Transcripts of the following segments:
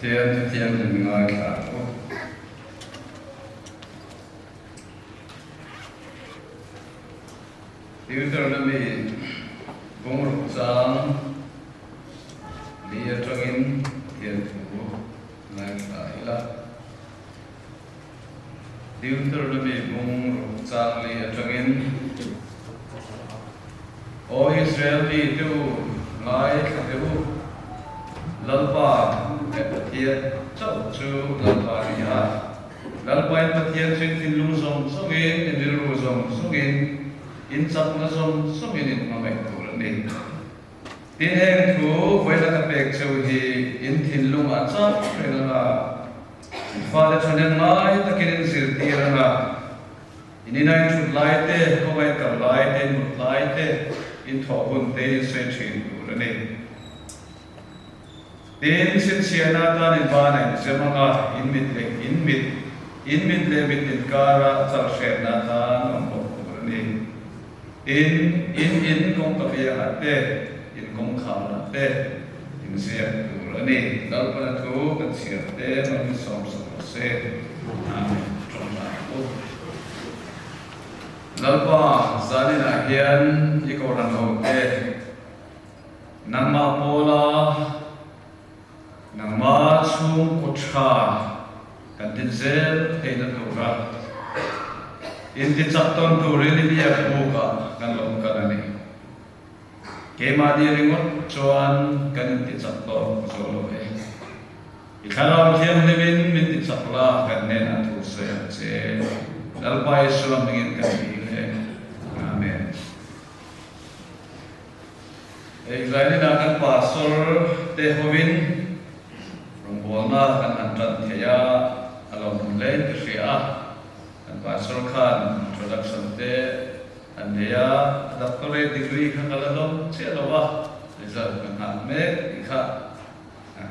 Pathian thuthianghlim ngaithla ang u. Deuteronomy bungruk chang li atangin Pathian thu ngaithla ila. Deuteronomy bungruk chang li atangin, Aw Israel mite u, ngaithla teh u, Lalpa leh Pathian chauh chu Lalpa a ni a. Lalpain Pathian chu in thinlung zawng zawngin, in rilru zawng zawngin, in chakna zawng zawngin in hmangaih tur a ni. Tin, heng thu vawiina ka pek cheu hi in thinlungah chak reng anga, in fate thahnem ngai takin in zirtir anga, in inai thut lai te, khawngaih kal lai te, in mut lai te, in thawh hun te in sawi thin tur a ni. Tin, chhinchhiahna atan in ban a inzem ang a, in mit leh in mit, in mit leh mit inkara chal hriatna atan awm bawk tur a ni. Tin, in in kawngka biangah te, in kawngkharah te inziak tur a ni. Lalpana thu kan chhiar te man min sawmsak rawh se. Amen. Tawngtai ang u. Lalpa, zaninah hian i kohhran ho te, Nangmah pawla nangmah chhungkaw tha kan din zel theihna tura intichak tawn turin i biak bukah kan lo kal a ni. Keimahni ringawt chuan kan intichak tawn zawh lo e. I thlarau thianghlimin min tichak la, kan hnenah thu sawi ang che. Lalpa Isua hmingin kan dil e. Amen. Israel-ina kan pastor te hovin rawngbawlna kan han tan thei a, a lo hmu hlein ka hria a. Kan pastor khan introduction te an nei a, a doctorate degree kha ka la dawng chiah lo va, result ka nghah mek tih kha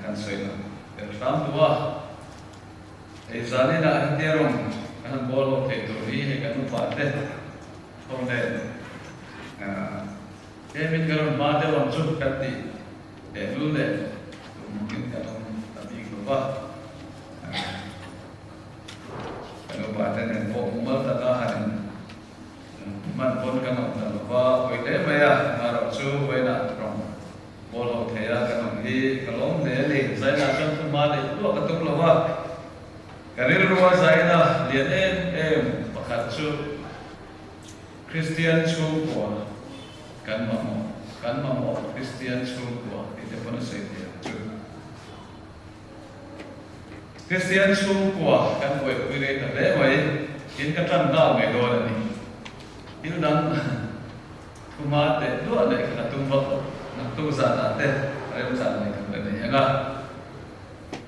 kan sawi lang tel hram duh a. Hei zaninah hetia rawng kan han bawl ho theih tur hi hei kan upa te Ho nen tlemin kan rawn hma deuh ang chu kan tih tehlul leh tum in kan awm ta bik lo va. Kan upa te nen pawh mumal taka han in hman pawn kan awm ta lo va, pawi hle mai a, marawh chu vawiinah rawn bawl ho thei a kan awm hi ka lawm hle a ni. Zainah chuan thu hma neih luah ka tum lo va, ka rilrua zaina lian em em pakhat chu, Kristian chhungkua kan mamawh, kan mamawh Kristian chhungkua tih te pawn a sawi thei ang chu. Kristian chhungkua kan buaipui rei ta hle mai, in ka tan dal mai dawn a ni. Thil dang thuma teh duah leh kha ka tum vak lo, naktuk zanah te remchan mai kan la nei ang a.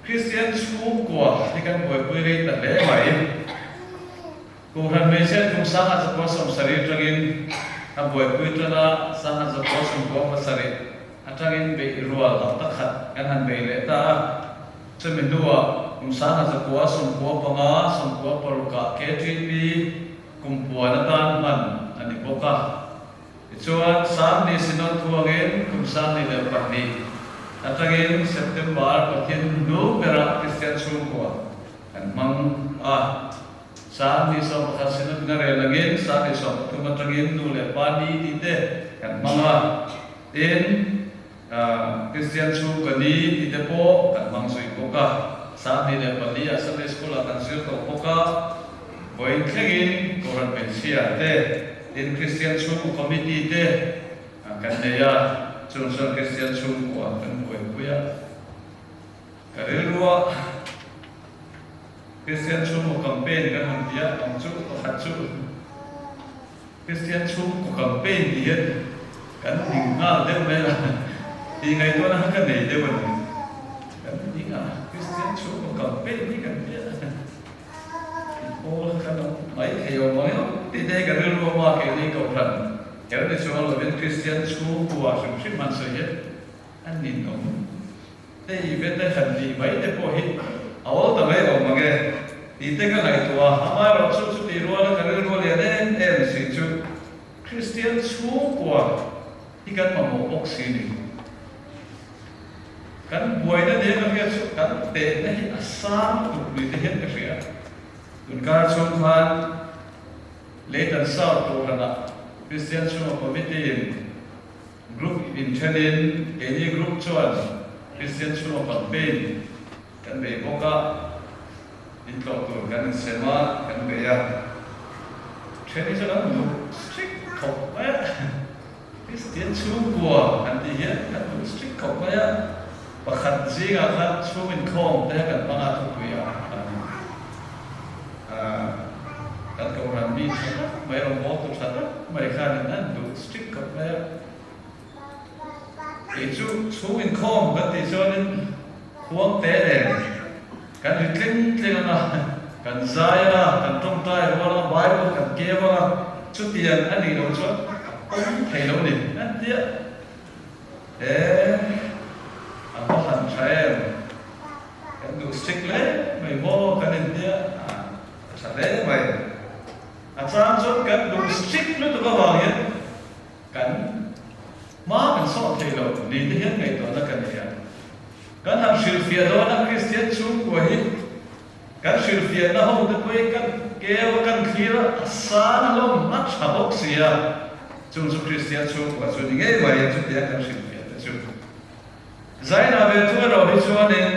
Kristian chhungkua hi kan buaipui rei ta hle mai. Kohhran hmeichhiat kum 1970 atangin a buaipui tan a, 1997 atangin beih rual hapta khat kan han bei leh ta a. Chumi hnuah kum 1995, 96 ah KTP kum puan atan hman a ni bawk a. Tichuan, Sangni Synod thuangin kum 2002 atangin September Pathian hnu berah Kristian chhungkua kan hmang a. 21 Synod na rel angin 23 atangin nu leh pa ni tih te kan hmang a. Tin, Kristian chhungkaw ni tih te pawh kan hmang zui bawk a. 24 ah Sunday School ah kan zir tawh bawk a. Vawiin thlengin Kohhran Hmeichhia te, tin Kristian chhungkaw committee te kan nei a, chung chuan Kristian chhungkua kan buaipui a. Ka rilrua Kristian chhungkaw campaign kan han ti a, ang chu pakhat chu Kristian chhungkaw campaign ti hian kan ding nghal deuh mai a, tih ngaihtuahna kha ka nei deuh a ni. Kan ding a, Kristian chhungkaw campaign hi kan ti a. Pawl kan awm mai thei awm ang emaw tih te hi ka rilru a hma keini Kohhran kher ni chuang lovin Kristian chhungkua hrim hrim han sawi hian a ninawm hei ve te han tih mai te pawh hi a awl ta mai awm ang e tih te ka ngaihtuah a, amaherawh chu chutih ruala ka rilru a lian em em si chu Kristian chhungkua hi kan mamawh bawk si ni. Kan buaina nia ka hriat chu kan tehna hi a sang lutuk ni te hian ka hria. Tunkar chhung khan Leitan South Kohhranah Kristian chhunga Committee in Group inthenin keini group chuan Kristian chhunga campaign kan bei bawk a, intlawh tur kan insem a, kan bei a. Then hi chuan an duh strict khawp mai a, Kristian chhungkua kan tih hian kan duh strict khawp mai a, pakhat zingah khan chhung inkhawm te kan hmang a thupui ah kan kan kohhran mi tha tak mai rawngbawltu tha tak mai khanin an duh strict khawp mai a. Kei chu chhung inkhawm kan tih chuanin khuang te nen kan ri tling tling ang a, kan zai ang a, kan tawngtai rual ang a, Bible kan keu ang a, chutiang a nih loh chuan a pawm thei lo ni an ti a. E, a va han tha em? Kan duh strict hle mai maw kan intia a, a tha hle mai. A chang chuan kan duh strict lutuk avang hian Kan hma kan sawh thei lo ni te hian ngaihtuahna ka nei a. Kan han hrilhfiah dawn a, Kristian chhungkua hi kan hrilhfiahna ho te pawh hi kan keu a, kan thlir a, a san a hlawm, a tha bawk si a. Chung chu Kristian chhungkua chu ni ngei mai chutiang kan hrilhfiah te chu. Zaina ve thung erawh hi chuanin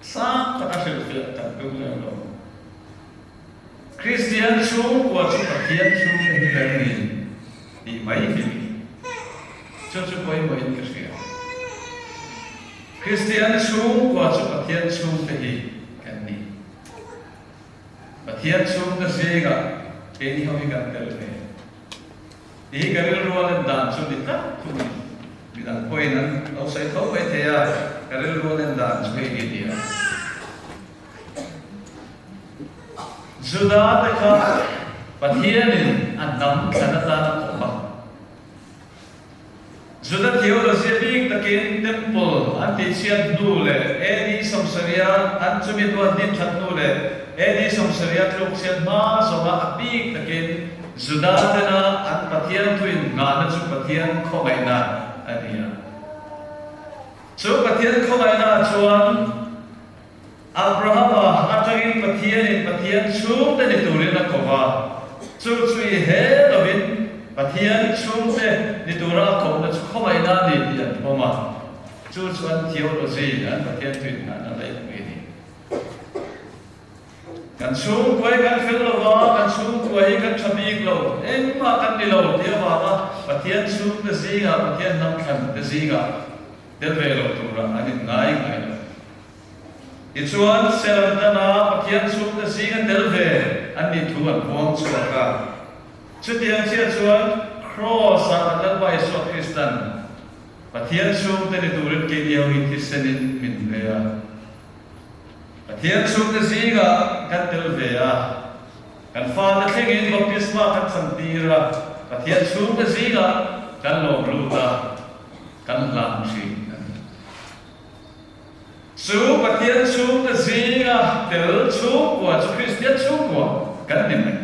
sang taka hrilhfiah kan tum lem lo. Kristian chhungkua chu Pathian chhungte hi kan ni tih mai hi chu chu pawimawhin ka hria. Kristian chhungkua chu Pathian chhungte hi kan ni. Pathian chhungte zingah keini ho hi kan tel ve. Tih hi ka rilru a len dan chu ni tlat thung a ni. Midang pawhin an lo sawi tho mai thei a, ka rilru a len dan chu hei hi a ni a. Juda te kha Pathianin a hnam thlan atan a kawp a. Juda theology bik takin Temple an tihchhiat hnu leh AD sawmsarih an chumi hnu an din that hnu leh AD sawmsarih tluk chhiat hma zawnga a bik takin Juda tena an Pathian thuin nghahna chu Pathian khawngaihna a ni a. Chu Pathian khawngaihna ah chuan Abrahama atangin Pathianin Pathian chhungte ni turin a ko va, chu chu i he lovin Pathian chhungte ni tura a kohna chu khawngaihna a ni tih an pawm a, chu chu an theology, an Pathian tuinhnahna laihpui a ni. Kan chhungkua hi kan fel lo va, kan chhungkua hi kan tha bik lo, engmah kan ni lo tih avanga Pathian chhungte zingah, Pathian hnam thlan te zingah tel ve lo turah an inngai ngai lo. Tichuan, Serantana Pathian chhungte zinga tel ve an nih thu an puang chhuak a. Chutiang chiah chuan Kraws-ah kan Lalpa Isua Kristan Pathian chhungte ni turin keini ho hi thisenin min ve a. Pathian chhungte zingah kan tel ve a. Kan fate thlengin baptisma kan chantir a, Pathian chhungte zingah kan lawm lut a, kan hlan thin a ni. Chu Pathian chhungte zinga tel chhungkua chu Kristian chhungkua kan ni mai.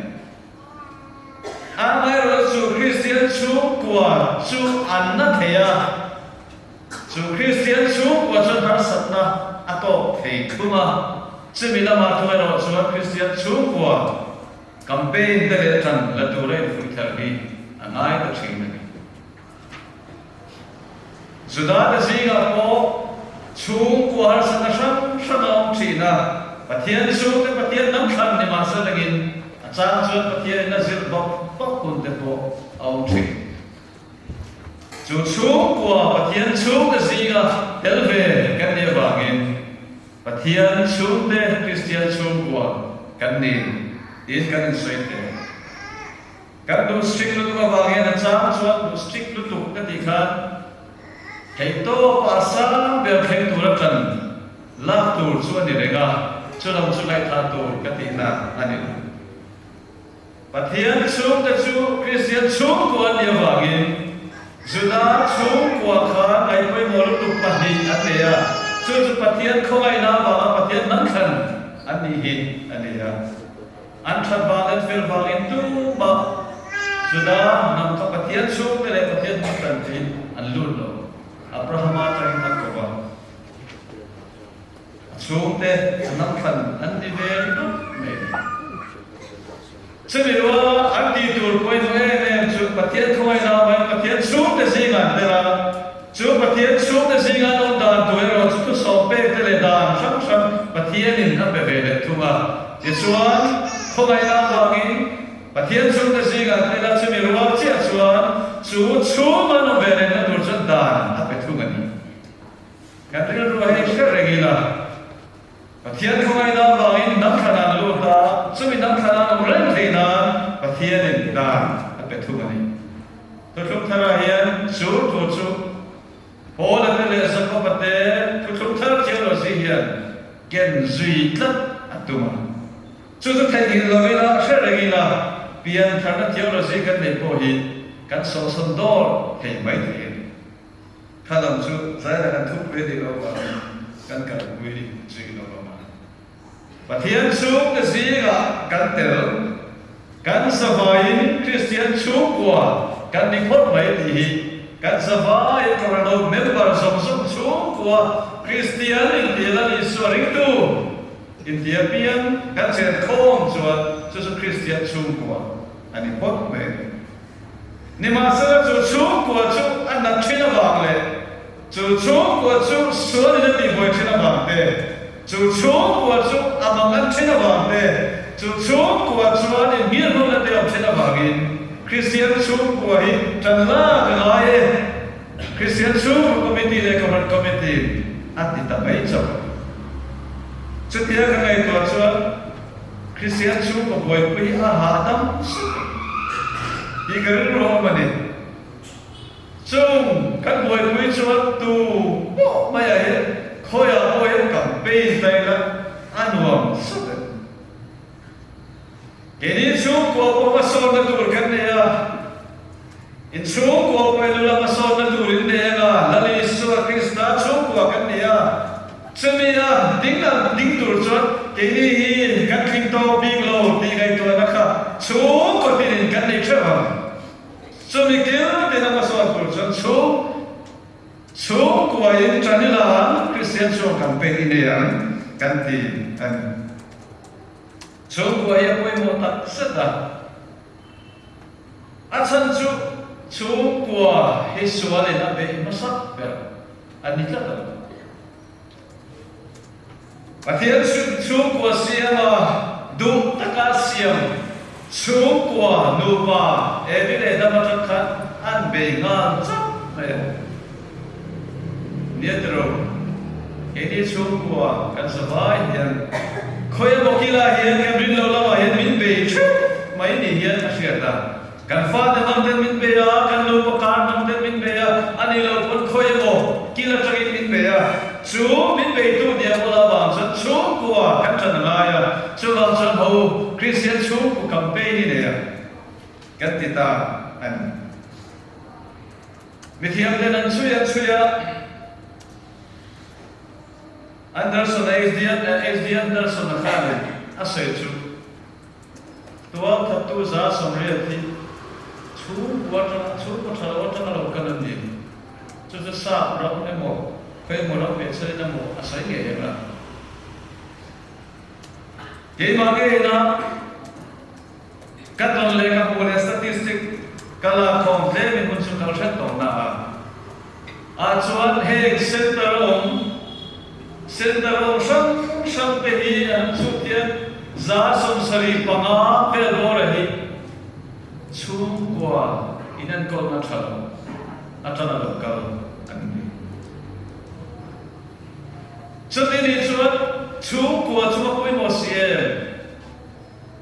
Amaherawhchu chu Kristian chhungkua chu an na thei a, chu Kristian chhungkua chuan harsatna a tawk thei thung a, chumi lamah thung erawh chuan Kristian chhungkua campaign te leh tan la tura infuih ther hi a ngai ta thin a ni. Juda te zingah pawh chhungkua harsatna hrang hrang a awm thin a, Pathian chhungte Pathian lam thlan ni mahse rengin a chang chuan Pathianin a zirh bawk bawk hun te pawh a awm thin. Chu chhungkua Pathian chhungte zinga tel ve kan nih avangin Pathian chhungte Kristian chhungkua kan ni tiin kan insawi thei. Kan duh strict lutuk avang hian a chang chuan duh strict lutuk ka tih khan theihtawp ah sang ber thleng tura tan lak tur chu a ni reng a, chu lam chu ngaihthah tur ka tihna a ni lo. Pathian chhungte chu Kristian chhungkua an nih avangin Juda chhungkua khan ngaihpawimawh lutuk pahnih an nei a, chu chu Pathian khawngaihna avanga Pathian hnam thlan an nih hi a ni a. An that vang an fel vangin tumah Juda hnam kha Pathian chhungte leh Pathian hmang tan tiin an lut lo. Abrahama atangin an ko va. Chhungte a hnam hran an ni ve ringawt mai a ni. Chumi ruala an tih tur pawimawh em em chu Pathian khawngaihna avangin Pathian chhungte zingah an tel a, chu Pathian chhungte zinga an awm dan tur erawh chu thusawm pek te leh dan hrang hrang Pathianin a pe ve leh thung a. Tichuan, khawngaihna avangin Pathian chhungte zingah an tel a, chumi rual chiah chuan chu chhung an awm ve lehna tur chuan dan a pe thung a ni. Kan rilru hei hre reng ila. Pathian khawngaihna avangin hnam thlan an lut a, chumi hnam thlan an awm reng theih nan Pathianin dan a pe thung a ni. Thuthlung tharah hian chu thu chu Paula te leh Jakoba te thuthlung thar theology hian ken zui tlat a tum a. Chu chu theihnghilh lo ila, hre reng ila, pian tharna theology kan neih pawh hi kan sawhsawn dawr thei mai thei a ni. Kha lam chu zaina kan thupui a nih loh avangin kan kalpui zui lo vang a. Pathian chhungte zingah kan tel, kan zavaiin Kristian chhungkua kan ni phawt mai tih hi kan zavaiin Kohhranho member zawng zawng chhungkua Kristian inti Lal Isua ringtu inti apiang kan chen khawm chuan chu chu Kristian chhungkua a ni phawt mai a ni. Nimahsela chu chhungkua chu a nat thin avang leh chu chhungkua chu sualin a tihbuai thin avang te, chu chhungkua chu a mang an thin avang te, chu chhungkua chuan inhmilhmawlna te a awm thin avangin Kristian chhungkua hi tan lak a ngai e. Kristian chhungkua committee leh Kohhran committee a ti ta mai chauh a ni. Chutia ka ngaihtuah chuan Kristian chhungkaw buaipui hi a hahdam zet a tih ka rilru a awm a ni. Chung kan buaipui chuan tu pawh maiah hian khawiah pawh hian campaign ta ila a nuam zet a ni. Keini chhungkua pawh hmasawnna tur kan nei a, in chhungkua pawh in lula hmasawnna tur in nei anga Lal Isua Krista chhungkua kan ni a, chumi a ding ang ding tur chuan keini hi kan tling tawk bik lo tih ngaihtuahna kha chhungkaw tinin kan nei theuh ang. Chumi kil tina hmasawn tur chuan chhung chhungkua in tan ila ang Kristian chhung kan peih i nei ang kan ti a ni. Chhungkua hi a pawimawh tak zet a, a chhan chu chhungkua hi sualin a beih hmasak ber a ni tlat a lo. Pathian chhungkua siama duh taka siam chhungkua nupa Evi leh Adama atang khan an bei nghal chauh mai a. Nia tiro, keini chhungkua kan zavai hian khawi emaw kila hian kan rin lo lamah hian min bei theuh mai ni hian a hriat a. Kan fate hmang ten min bei a, kan nupa kar hmang ten min bei a, a ni lo pawn khawi emaw kil atangin min bei a. Chu min beitu nia pawla vang chuan chhungkua kan ṭan a ngai a, chuvang chuan ho Kristian chhungkaw campaign i nei a kan ti ta a ni. Mithiam ten an chhui an chhui a, Anderson a HD HD Anderson a khanin a sawi chu tualthattu 180 hi chhungkua atanga chhungkaw tha lo atanga lo kal an ni. Chu chu sap ram emaw khawimaw ram ve chhelin emaw a sawi ngei em a. Keimah ngeiin a. Ka tawn leh ka hmuh leh statistic ka lak khawm tlemin hun chu kal hret tawh na a. Ah chuan heng center a awm center a awm hrang hrang te hi an chhut hian 75 vel bawr a hi chhungkua inenkawlna tha lo atanga lo kal an ni. Chuti nih chuan chhungkua chu a pawimawh si em?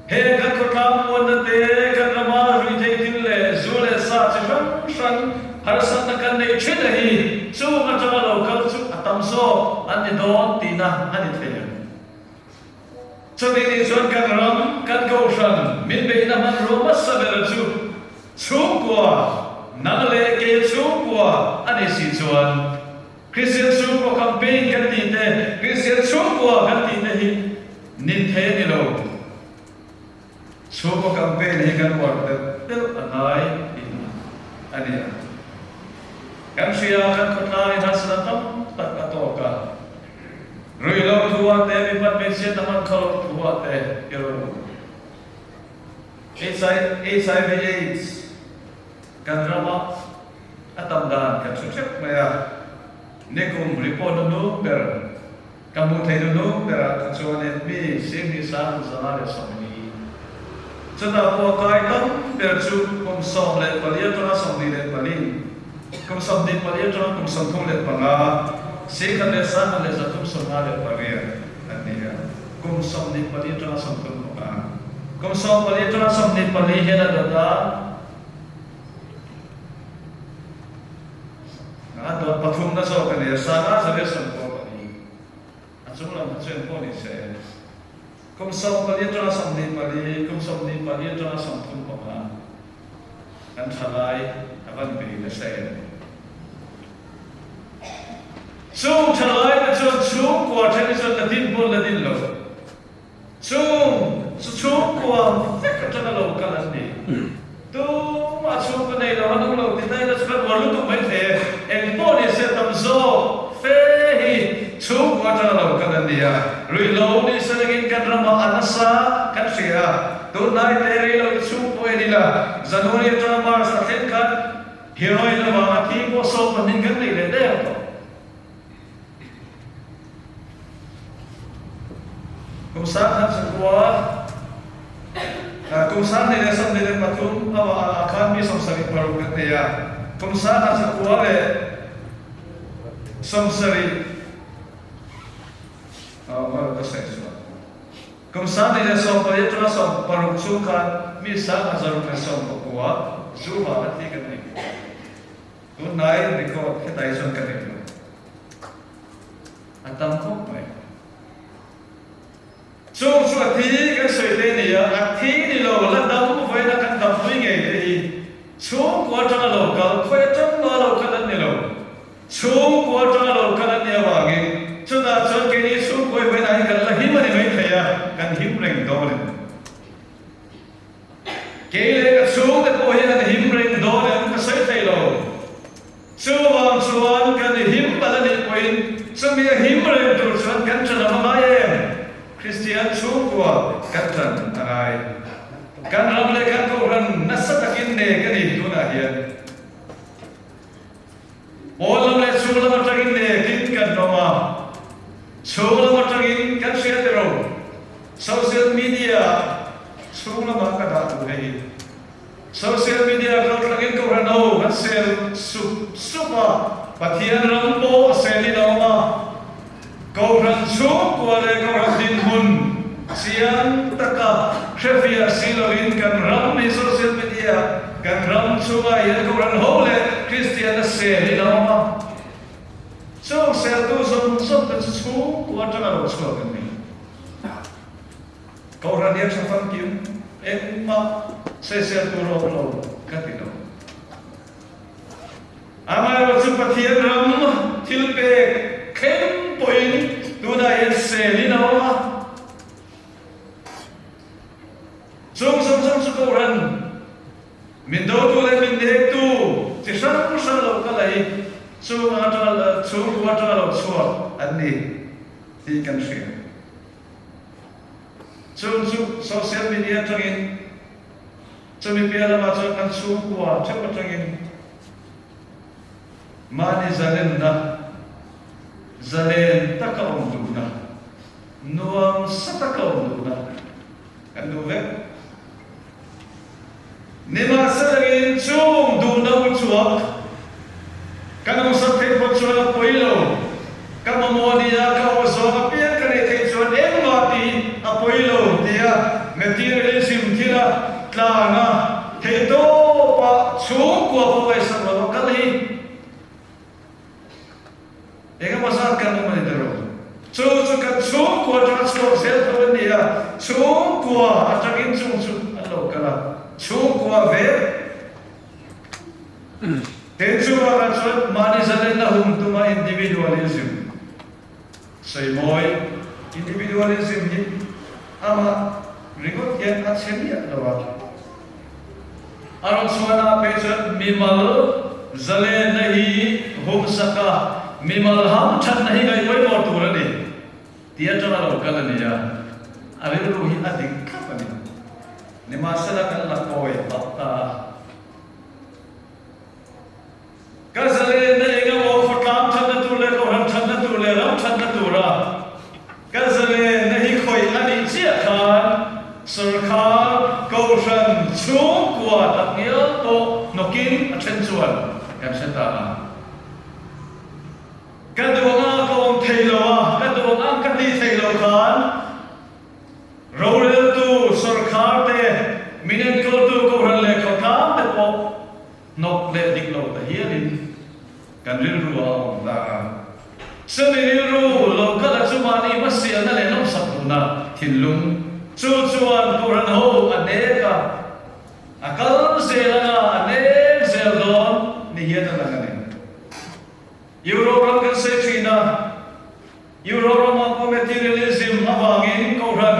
Heng kan khawtlang muanna te, kan rama ruihtheih thil leh zu leh sa chi hrang hrang harsatna kan neih thin a hi chung atanga lo kal chu a tam zawk an ni dawn tihna a ni thei ang. Chutih nih chuan kan ram, kan kohhran min beihna hmanrua hmasa ber chu chhungkua, nang leh kei chhungkua a ni si chuan Kristian chhungkua campaign kan tih te, Kristian chhungkua kan tih te hi Nin thei a ni lo. Chhungkaw campaign hi kan uar telh telh a ngai tihna a ni a. Kan hria, kan khawtlangin harsatna tam tak a tawk a. Ruihloh thu thu-ah te, mipat hmeichhiatna hman kha loh thu-ah te i ro. HIV AIDS kan rama a tam dan kan hre hrep mai a, nikum report hnuhnung ber Ka hmuh theih nu berah kha chuanin mi Singhnih sang 140 chutah pawh kai tam ber chu kum 14 atanga 24, kum 24 atanga kum 35, 100 leh 1158 an ni a, kum 24 atanga 35. Kum 14 atanga 24 hian a dawt a. A dawt pathumna zawk a ni a, Sanga Xavier Sawmkaw pali. A chung lam kha chu eng pawh ni se, kum 14 atanga 24, kum 24 atanga 35 kan thalai a van bei nasa em. Chung thalai te chuan chhungkua then hi chuan la din pawn la din lo. Chung chu chhungkua vek atanga lo kal an ni. Tumah chhungkaw nei lo an awm lo ti ta ila chu kan uar lutuk mai thei e. Eng pawh ni se tam zawk fe hi chhungkua atanga lo kal an ni a. Ruihlo ni se lengin kan ramah a nasa kan hria a. Tunlai te rei lo te chhungkua en ila January atanga March a thleng khan heroin avanga thi pawh sawm pahnih kan nei leh der tawh. Kum sang khat zakua, kum 2023 amah ah khan mi 76 kan nei a, kum 1170 ka sawi chuan kum 2010 atanga 60 chhung khan mi 1669 zu vang a thi kan nei. Tunlai record hetlai hi chuan ka nei lo. A tam khawp mai. Chung chu a thi kan sawi te ni a, a thi ni lo la dam vawiin a kan dampui ngei te hi chhungkua atanga lo kal, khawi atang mah lo kal an ni lo. Chhungkua atanga lo kal an nih avangin chutah chuan keini chhungkuai vawiinah hi kan la him a ni maithei a, kan him reng dawn em? Kei leh ka chhungte pawh hian an him reng dawn em ka sawi thei lo. Chuvang chuan kan him palh a nih pawhin chumi a him reng tur chuan kan ṭan a ngai em? Kristian chhungkua kan ṭan a ngai. Kan ram leh kan kohhran nasa takin nek a ni tunah hian. Pawn lam leh chhung lam atangin nekin kan awm a, chhung lam atangin kan hria teh ro. Social media chhung lamah ka dah duh hei hi. Social media kaltlangin Kohhran ho kan sel sup sup a, Pathian ram pawh a selin a awm a. Kohhran chhungkua leh Kohhran dinhmun chiang taka hrefiah si loin kan ram hi social media kan ram chungah hian Kohhran ho leh Kristianna selin a awm a. Chung seltu zawng zawng te chu chhungkua atanga lo chhuak an ni. Kohhran hi a tha famkim engmah sawisel tur a awm lo ka ti lo. Amaherawh chu Pathian ram thil pek thleng pawhin tunah hian selin a awm a. Chung zawng zawng chu Kohhran min dotu leh min nektu chi hrang hrang lo kal a hi chung atanga chhungkua atanga lo chhuak an ni tih kan hria. Chung chu social media atangin Chumi piah lamah chuan kan chhungkua theuh atangin mahni zalenna, zalen taka awm duhna, nuam sa taka awm duhna kan duh vek. Nimahselangin chung duhna uchuak kan awmsak theih phawt chuan a pawi lo. Ka mamawh nia, ka awh zawng apiang ka neih theih chuan engmah tih a pawi lo tia materialism thila tlanga theihtawpa chhungkua pawh ngaihsak lo a kal hi engemaw zat kan awm a ni ta rawh. Chu chu kan chhungkua atanga chhuak zel tho an ni a, chhungkua atangin chung chu an lo kal a, chhungkua ve Tin chuvangah chuan mahni zalenna hum tuma individualism sawi mawi. Individualism hi amah ringawt hian a chhe miah lo a. A rawn chhuahna phei chuan mimal zalenna hi humsak a, mimal hamthatna hi ngaih pawimawh tur a ni. Tih atanga lo kal a ni a, a rilru hi a dik thlap a ni. Nimahsela kan la kawi pah ta a. Ka zalenna eng emaw khawtlang thatna tur leh kohhran thatna tur leh ram thatna tura ka zalenna hi khawih a nih chiah khan sawrkhar kohhran chhungkua tak ngial pawh hnawkin a then chuan kan hre ta a. Ka duh anga ka awm thei lo a, ka duh ang ang ka ti thei lo khan roreltu sawrkhar te, min enkawltu kohhran leh khawtlang te pawh hnawk leh dik lo ta hialin kan rilru ah a awm ta a. Chumi rilru lo kal a chu mahni hmasialna leh nawmsak duhna thinlung chu chuan kohhran ho a hnek a, a kal zel anga a hnek zel dawn ni hian a lang a ni. Europe ram kan sawi thin a, Europe ramah pawh materialism avangin kohhran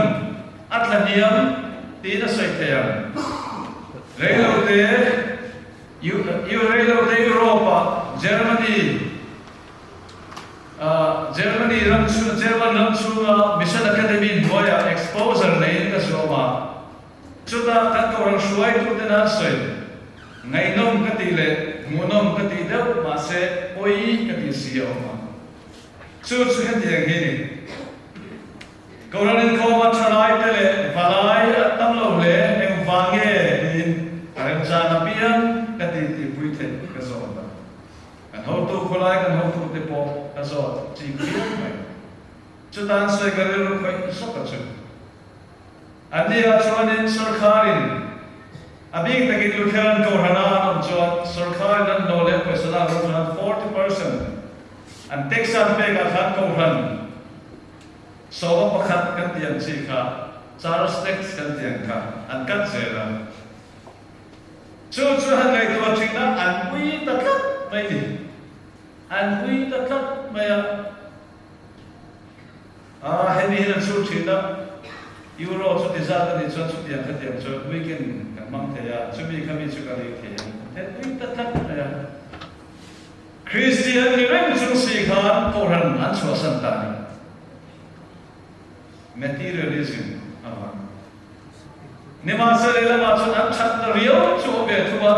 a tla hniam tiin a sawi thei ang. Reilote Reilote Europe-ah Germany Germany ram German ram chhunga Mission Academy hnuaiah exposure neiin ka zuam a. Chutah kan kohhran hruaituten an sawi, Ngaihnawm ka tih leh hmuhnawm ka tih deuh mahse pawi ka tih si a awm a. Chu chu hetiang hi ni. Kohhran inkhawma thalaite leh valai an tam lo hle, engvang nge tiin a remchang apiang ka tih tihpui theih ka zawt a. Kan hotu khawlai kan hotute pawh ka zawt chik viau mai. Chuta an sawi ka rilru khawih zawk a chu. Anni ah chuanin sawrkharin, a bik takin Lutheran Kohhrana an awm chuan sawrkharin an hlawh leh pawisa lak rawh chuan 40% an tax an pek ah khan Kohhran sawma pakhat kan tih ang chi kha charge tax kan tih ang kha an cut zel a. Chu chu han ngaihtuah thin a an ui ta tlat mai ni. An ui ta tlat mai a. A, hemi hian an chhur thin a, Euro chu ti zat a nih chuan chutiang khatiang chuan weekend kan hmang thei a, chumi khami chu ka lei thei ang an ti ui ta tlat mai a. Kristian ni reng chung si khan Kohhran an chhuahsan ta a ni. Materialism avang. Nimahse lehlamah chuan an thatna riau chu awm ve thung a,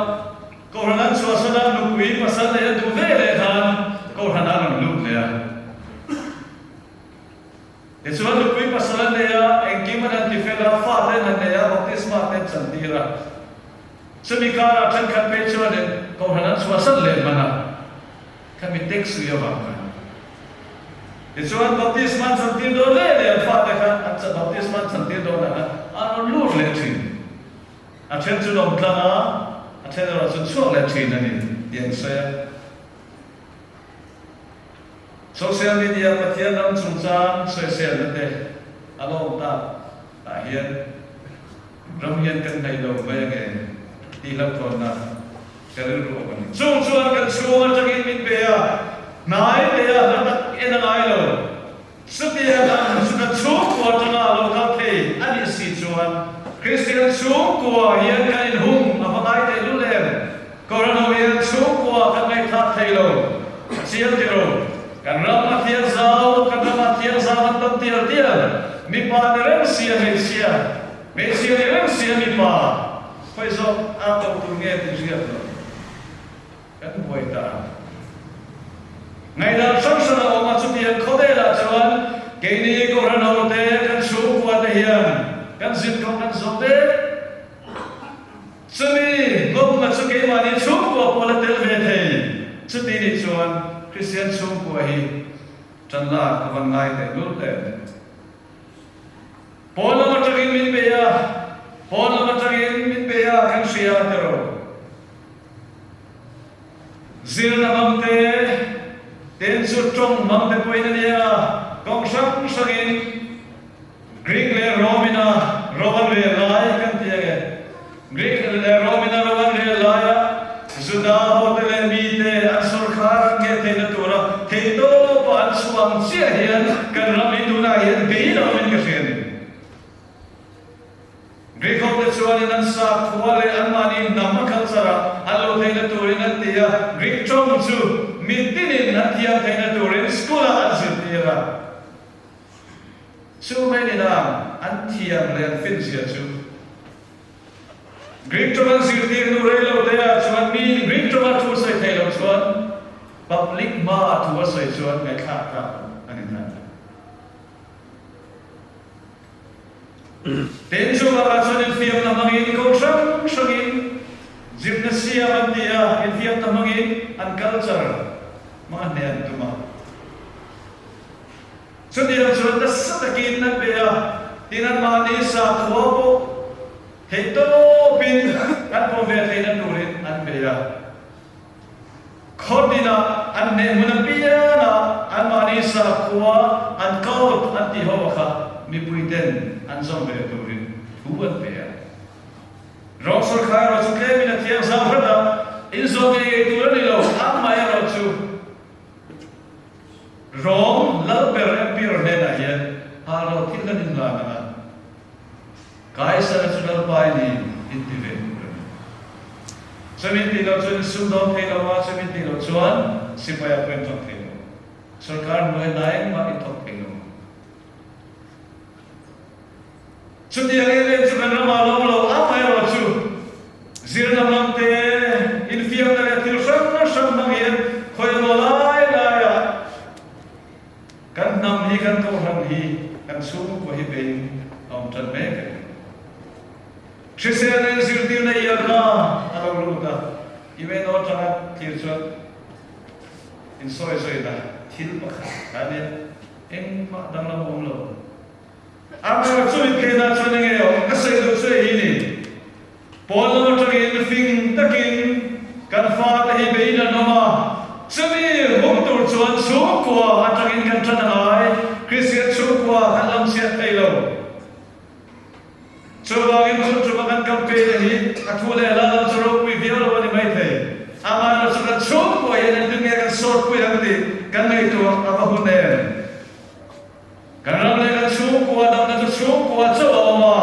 Kohhran an chhuahsan a, nupui pasal neih a duh ve leh khan Kohhran a rawn lut leh a. Tichuan nupui pasal an nei a, engkim an han ti fel a, fate an han nei a, baptisma te an chantir a. Chumi karah thenkhat phei chuanin Kohhran an chhuahsan leh hman a. Khami text ri avang khan. Tichuan baptisma an chantir dawn leh leh an fate kha an baptisma an chantir dawn ah khan an rawn lut leh thin. A then chu lawm tlang a, a then erawh chu chhuak leh thin a ni tih an sawi a. Social media Pathian ram chungchang sawiselna te a lawm tak ah hian ram hian kan hnaih lo mai ange tih hlauhthawnna Ka rilru awm a ni. Chung chuan kan chhung atangin min pe a, hnai leh a hla tak en a ngai lo. Chutiang ang chu kan chhungkua atanga lo kal thei a nih si chuan Kristian chhungkua hian kan inhung a va ngai teh lul em? Kohhran ho hian chhungkua kan ngaihthlak thei lo. A chiang ti ro. Kan ram a thiang zau, kan ram ah thiang zau an tam tial tial. Mipa ni reng si a hmeichhia, hmeichhia ni reng si a mipa. Khawi zawk a koh tur nge tih hriat loh kan buai ta a. Ngaihdan hrang hrang a awm a, chutiang khawvelah chuan keini Kohhran hote kan chhungkua te hian kan zin kawng kan zawh mek. Chumi ngawmna chu keimahni chhungkua pawh la tel ve thei. Chuti nih chuan Kristian chhungkua hi tan lak a van ngai teh lul em. Pawn lam atangin min bei a, pawn lam atangin min bei a kan hria ti ro. Zirna hmang te, ten chu tawng hmang te pawhin a nia, kawng hrang hrangin Greek leh Rome ina ro an rel lai kan ti ange. Greek leh Rome ina ro an rel laia Juda hote leh mite an sawrkhar an ngheh theihna tura theihtawpa an chhuah ang chiah hian kan ram hi tunah hian bein a awmin ka hria a ni. Greek hote chuanin an sakhua leh anmahni hnam a culture ah an lo theihna turin an ti a, Greek tawng chu mitinin an thiam theihna turin school ah an zirtir a. Chu mai ni nang an thiam leh an fin zia chu. Greek tawng an zirtir hnu rei lo te ah chuan mi Greek tawnga thu sawi thei lo chuan public hma ah thu a sawi chuan ngaihthlak tlak a ni ta. Tin, chu bakah chuan infiamna hmangin ko hrang hrangin gymnasium an ti a, infiamna hmangin an culture hmang a hneh an tum a. Chutiang chuan nasa takin an bei a, tin anmahni sakhua pawh theihtawpin an pawm ve theihna turin an bei a. Khaw tinah an hneh hmun apiangah anmahni sakhua an cult an tih ho a kha mipui ten an zawm ve turin thu an pe a. Rawng sawrkhai erawh chu tlemin a thiang zau hrat a, inzawm ngei ngei tur a ni lo, amaherawhchu Rawng Lalber Emperor hnenah hian hahlo thil kan inlan ang a, Kaisara chu Lalpa i ni in ti ve tur a ni. Chumi tih loh chuan in sumdawng thei lo a, chumi tih loh chuan sipai ah pawh in thawk thei lo. Sorkar hnuai hna engmah in thawk thei lo. Chutiang em em chu kan ramah lawm lo, amaherawhchu zirna hmang te, infiamna leh thil hrang hrang hmang hian khawi emaw lai laiah kan hnam hi, kan kohhran hi, kan chhungkua hi beiin a awm tan mek a ni. Hriselna inzirtirna ialna a lo lut a, UNO atanga thlir chuan insawizawiina thil pakhat a nia, engmah danglam a awm lo. Amaherawh chu inphenah chuan enge awm? Ka sawi duh chu hei hi ni. Pawn lam atangin fing takin kan fate hi bein an awm a, chumi hum tur chuan chhungkua atangin kan tan a ngai, Kristian chhungkua kan lam chhiat thei lo. Chuvangin tun tuma kan campaign a hi a thu leh la lam chu ropui viau lo a ni maithei. Amaherawhchu kan chhungkua hian engtin nge kan sawtpui ang tih kan ngaihtuah a va hun em? Kan ram leh kan chhungkua damna chu chhungkua chauh a awm a,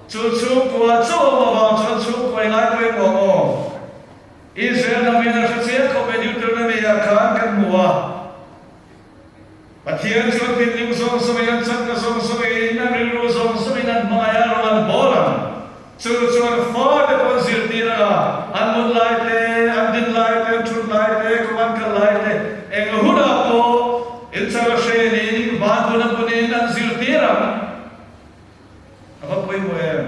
chu chhungkua chauh a awm avang chuan chhungkua i ngai pawimawh ang aw. Israel hnam hian a hre chiang khawp e Deuteronomy-ah khan kan hmu a, Pathian chuan thinlung zawng zawngin an chakna zawng zawngin an rilru zawng zawngin an hmangaih a rawng an bawl ang. Chu chuan fate pawh an zirtir ang a, an mut lai te, an din lai te, an thut lai te, kawng an kal lai te, eng hunah pawh inchang a hrenin, van bun a bunin an zirtir ang. A va pawimawh em?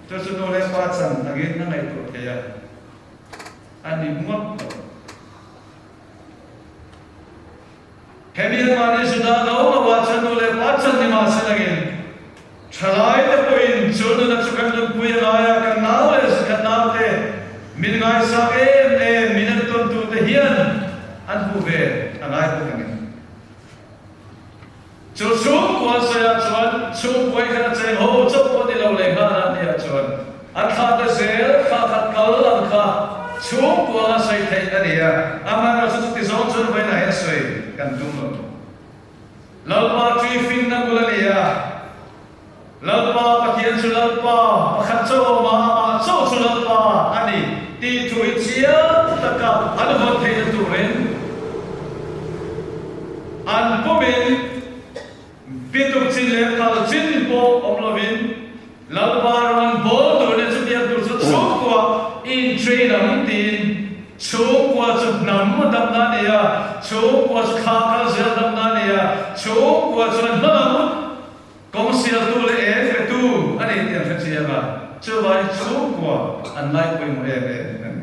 Chu chu nu leh pa chan angin a ngaihtuah thei a, a ni ngawt lo. Hemi anmahni Juda no lo ah chuan nu leh pa chan ni mah se nangin thalai te pawhin chu nuna chu kan nunpui a ngai a, kan nau leh kan naute min ngaisak em em min entawn tu te hian an hmuh ve a ngai bawk a ni. Chu chhungkua sawiah chuan chhungkuai khan a cheng ho chauh pawh ni lo leh nghal a nia chuan a thla te zel thla khat kal ang kha chhungkua anga sawi theih a ni a, amaherawhchu chuti zawng chuan vawiinah hian sawi kan tum lo. Lalpa ṭi finna bul a ni a, Lalpa Pathian chu Lalpa pakhat chauh a awm a, amah chauh chu Lalpa a ni tih thu hi chiang taka an vawn theihna turin an pumin bituk chin leh phal chin pawh awm lovin Lalpa ram an bawl tur leh chutiang tur chu chhungkua intrain ang tiin chhungkua chu hnam damna a ni a, chhungkua chu thla kal zel damna a ni a, chhungkua chuan hmalam Kawng sialtu leh eng petu a nei tih an hre chiang a, chuvangin chhungkua an lai pawimawh em em a ni.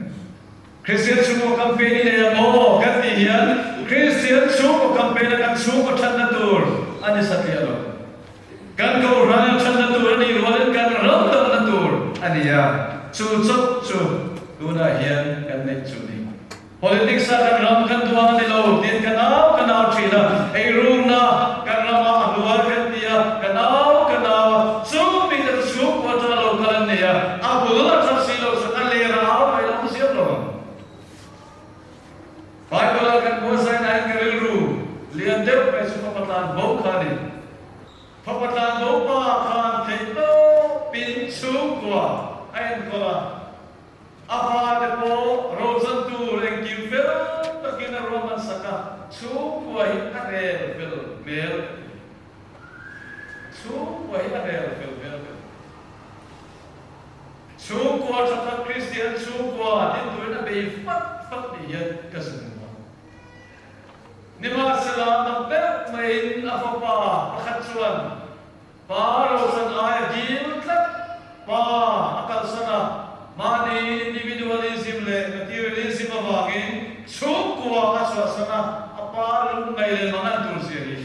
Kristian chhungkaw campaign i nei ang aw kan tih hian Kristian chhungkaw campaign a kan chhungkaw thatna tur a ni satliah lo. Kan kohhran thatna tur a nih rualin kan ram damna tur a ni a, chu chauh chu tunah hian kan neih chu ni. Politics ah kan ram kan duang a ni lo tiin ka nau ka nau thin a, eirukna kan ramah a hluar kan ti a, ka nau ka nau a, chu mite chu chhungkua atanga lo kal an nei a, a bul a that si lo chuan a ler a au mai lo ziam lo ang. Bible ah kan buatsaihna hian ka rilru lian deuh mai chu fapa tlan bo kha a ni. Fapa tlan bo pa khan theihtawpin chhungkua a enkawl a. A fate pawh rochan tur engkim fel takin a ruahman sak a, chhungkua hi a rel fel hmel. Chhungkua hi a rel fel hmel deuh. Chhungkua tha tak Kristian chhungkua din turin a bei fat fat nih hian ka zun hmu a. Nimahsela mak deuh maiin a fapa pakhat chuan Pa rochan ai a dil tlat. Pa a kalsan a, mahni individualism leh materialism avangin chhungkua a chhuahsan a, a pa lungngaih leh mangan tur zia hi.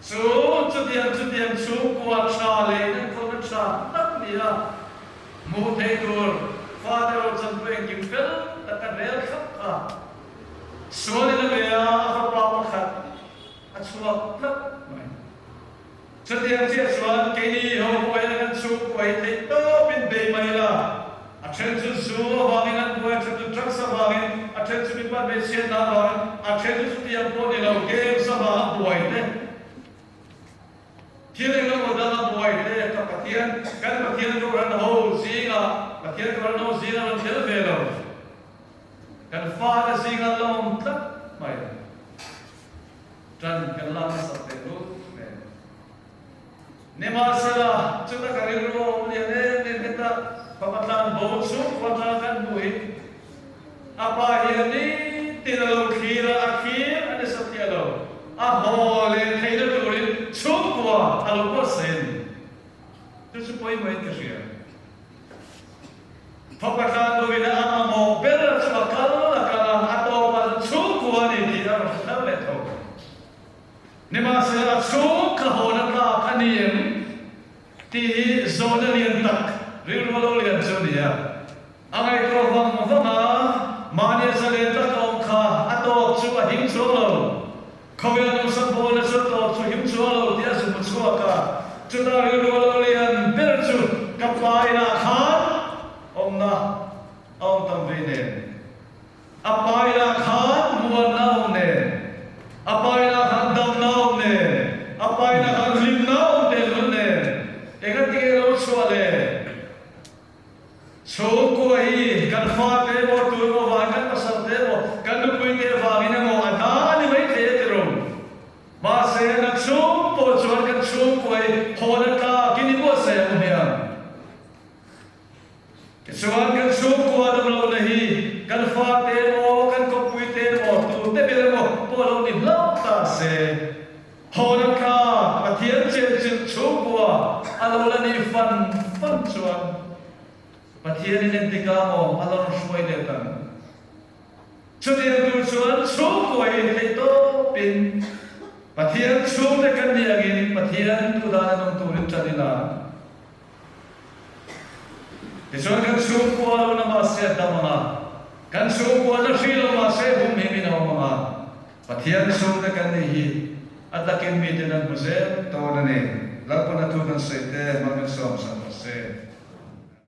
Chu chutiang chutiang chhungkua tha leh inenkawlna tha tak ni a hmuh theih tur fate rochan pawh engkim fel taka rel thlap kha sualin a ve a, a fapa pakhat a chhuak tlat mai. Chutiang chiah chuan keini ho buaina kan chhungkua hi theih tawpin bei mai la, a then chu zu avangin an buai, a then chu drugs avangin, a then chu mipa hmeichhiatna avangin, a then chu chutiang pawh ni lo games avanga buai te, thil eng emaw danga buai te ka Pathian, kan Pathian Kohhran ho zingah, Pathian Kohhran ho zingah rawn tel ve lo, kan fate zingah la awm tlat mai. Ṭan kan lak nasat teh lut nen. Nimahsela, chuta ka rilru a awm lian em em heta fapa tlan bo chhungkua tlang kan hmuh hi a pa hian nitin a lo thlir a, a thlir a ni satliah lo, a haw leh theihna turin chhungkua a lo buatsaih a ni. Chu chu pawimawhin ka hria. Fapa tlan lovin a mamawh ber chu a kal a kal a, a tawpah chuan chhungkua a ni tih a rawn hre thar leh tho. Nimahsela a chhung ka hawn a tlak a ni em tih hi zawhna lian tak rilru lo lian chu a ni a. A ngaihtuah vang vang a, mahni a zalen tak a awm kha a tawp chu a him chuang lo. Khawvel nawmsak bawlna chu tawp chu him chuang lo tih a zu hmu chhuak a, chutah rilru a lo lian ber chu ka pa inah khan awmna a awm tam vei nen, a pa inah khan muanna a awm nen, a pa inah khan damna a awm nen, a pa inah khan hlimna a awm tehlul nen, engatinge lo chhuah le? Chhungkua hi kan fate emaw, tu emaw vangin, kan pasal te emaw, kan nupui te vangin emaw a hna a ni mai thei a ti ro. Mahse, na chhung pawh chuan kan chhungkua hi hawn a tlakin i buatsaih ang hmiang. Tichuan, kan chhungkua damlohna hi kan fate emaw, kan kawppui te emaw, tu te ber emaw pawh lo ni hlauh ta se. Thawhna kha Pathian chenchilh chhungkua a lo la nih fan fan chuan Pathianin entika maw a lo rawn hruai let ang? Chutiang tur chuan chhungkua hi theih tawpin Pathian chhungte kan nih angin Pathian duhdan a nung turin ṭan ila. Tichuan kan chhungkua lo na mahse a dam ang a, kan chhungkua na hri lo mahse humhim in a awm ang a, Pathian chhungte kan nih hi a takin miten an hmu zel tawn a ni. Lalpana thu kan sawi te hmang min sawm sak rawh se.